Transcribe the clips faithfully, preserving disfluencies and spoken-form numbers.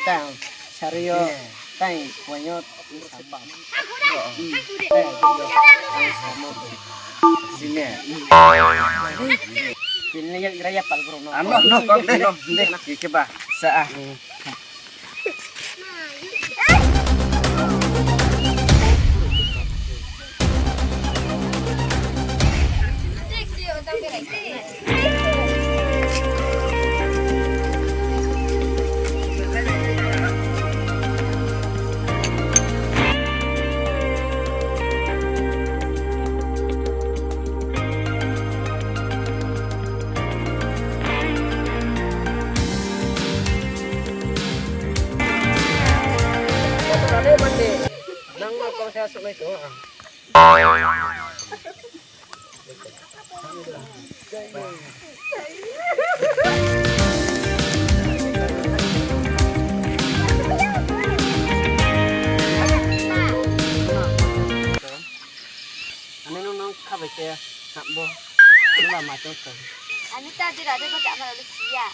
Tang, sari yo, tang, wain yo, sapa. Sini. Sini ya, raya pal bro, no. Ano, no, kok de, no, de, kike ba, sa a. Nang no kau sa suh nai to. Ani nung nung kha bai khe, bo, nung ba ma tong tong. Ani ta di ra de bo jama le siya.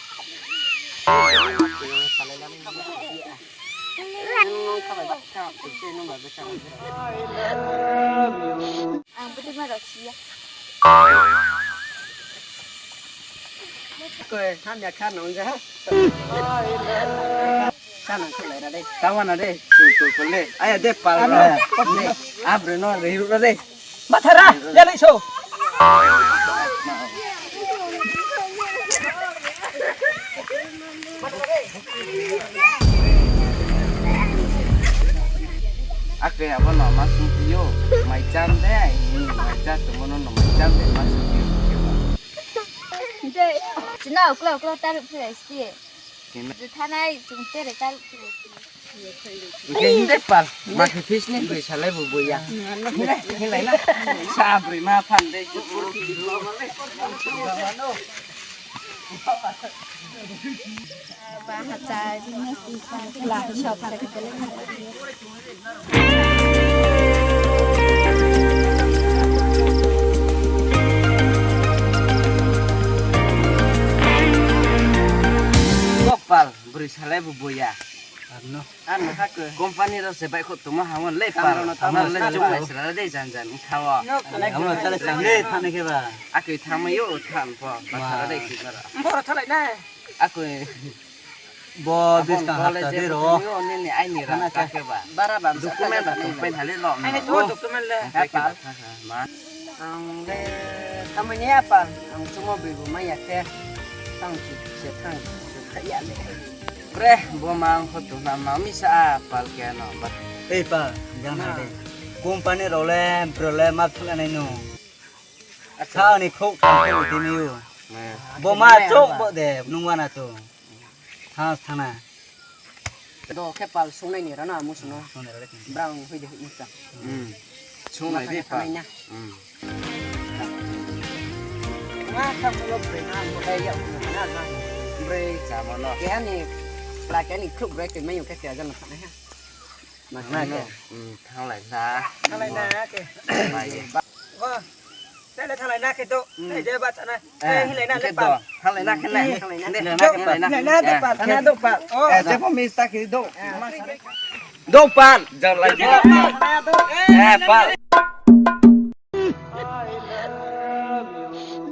Nung nung kha bai ba kha, nung ba ba kha. Ang budi ma rao siya. Koi, hamya kha nung ja. Sa nang kha lai ra de. Tawa na de, su su ko le. Aya de pal. Ano. Abre no re ru ra de. Mathara, ya lai so. Ake abo no ma sung yo. Mai cham de, mai cham tongmo no no mai cham de ma sung yo. China ukla ukla taruh philai si. Kena. Juthanai chung tere taruh philai si. Hingde pal, ma khe phis ni broi salai bo boya. Hingde, hingde na. Sa broi ma phan de. Ba ha cha, la shop sa khe le. Kopal, broi salai bo boya. Ano. Ano ha ko. Company rao se baihkhouh tongmo ha mo le pal. Ano le chung lai sra dei jan jan kha o. Ano chale chang le thani khe ba. Akoi thangmai yo than po. Bathara dei khe bara. Boro thalai na. Akoi. Bo buskang hapta de ro. Nini aini rang ka khe ba. Bara ba document ba tongpai thale lo. Aini to document le. Ma. Ang le tamo ni apal ang chumo bui bu maya khe. Tang chi se thang chu kha ya le. Bre, bo ma ang pho tong na ma mi sa a pal khe no ba. Ei pal, jang ha de. Company rao le, bro le ma thula nai no. Sa ni khouh thang khe di mi u. Bo ma chouh bo de, nung wa na to. Thang, thang na. Do khe pal sungnai ni rana musu no. Sungnai rana. Brang hui de hui musa. Hmm. Sungnai de pal. Hmm. Ma kha mo lo bre na mo dai ya na na. Bre. Chamo no. Ke ani, pra ke ani khluh bre ke mai yo ke ke ajan na ha. Ma na ke. Hmm, thanglai na. Thanglai na ke. Mai. Wah. Tele thalai na khe to. Tele ba chana. Eh, hing lai na khe to. Hing lai na khe na. Hing lai na khe na. Hing lai na khe na. Hing lai na khe pa. Hing lai na khe pa. Oh. Eh, je pho miss ta khe do. Do pa. Jor lai. Eh, pa.